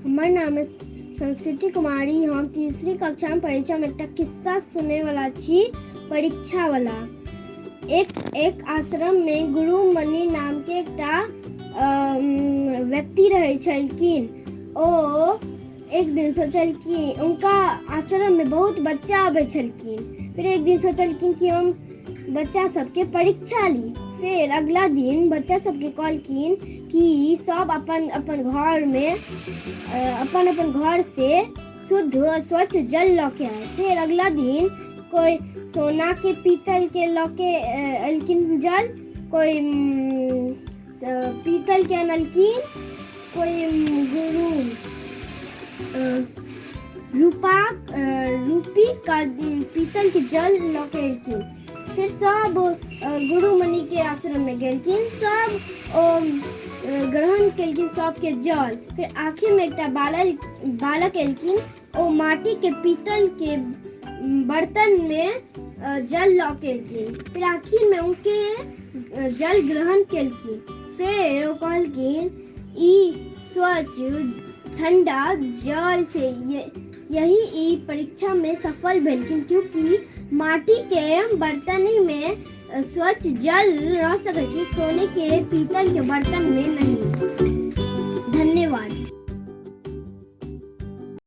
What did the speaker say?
हमर नाम अछि संस्कृति कुमारी। हम तीसरी कक्षामे पढ़ै छी। हम एकटा खिस्सा सुनैवला छी, परीक्षावला। एक एक आश्रममे गुरुमणि नामके एकटा व्यक्ति रहै छलखिन। ओ एक दिन सोचलखिन, हुनका आश्रममे बहुत बच्चा आबै छलखिन। फेर एक दिन सोचलखिन कि हम बच्चा सबके परीक्षा ली। फेर अगला दिन बच्चा सबके कहलखिन कि सब अपन अपन घरमे अपन अपन घर से शुद्ध स्वच्छ जल लऽ के आए। फेर अगला दिन कोई सोना के पीतल के लऽ के एलखिन जल, कोई पीतल के अनलखिन, कोई गुरु रूपा रूपी का पीतल के जल लऽ के एलखिन। फिर सब गुरुमणि के आश्रम में गेलखिन, सब ओ ग्रहण केलखिन सबके जल। फिर आखिर में एकटा बालक बालक एलखिन, ओ माटी के पीतल के बर्तन में जल लऽ के एलखिन। फिर आखिर में उनके जल ग्रहण केलखिन। फेर ओ कहलखिन, ई स्वच्छ ठंडा जल छै। यही ई परीक्षा में सफल भेलखिन, क्योंकि माटी के बर्तन में स्वच्छ जल रह सकै छै, सोने के पीतल के बर्तन में नहीं। धन्यवाद।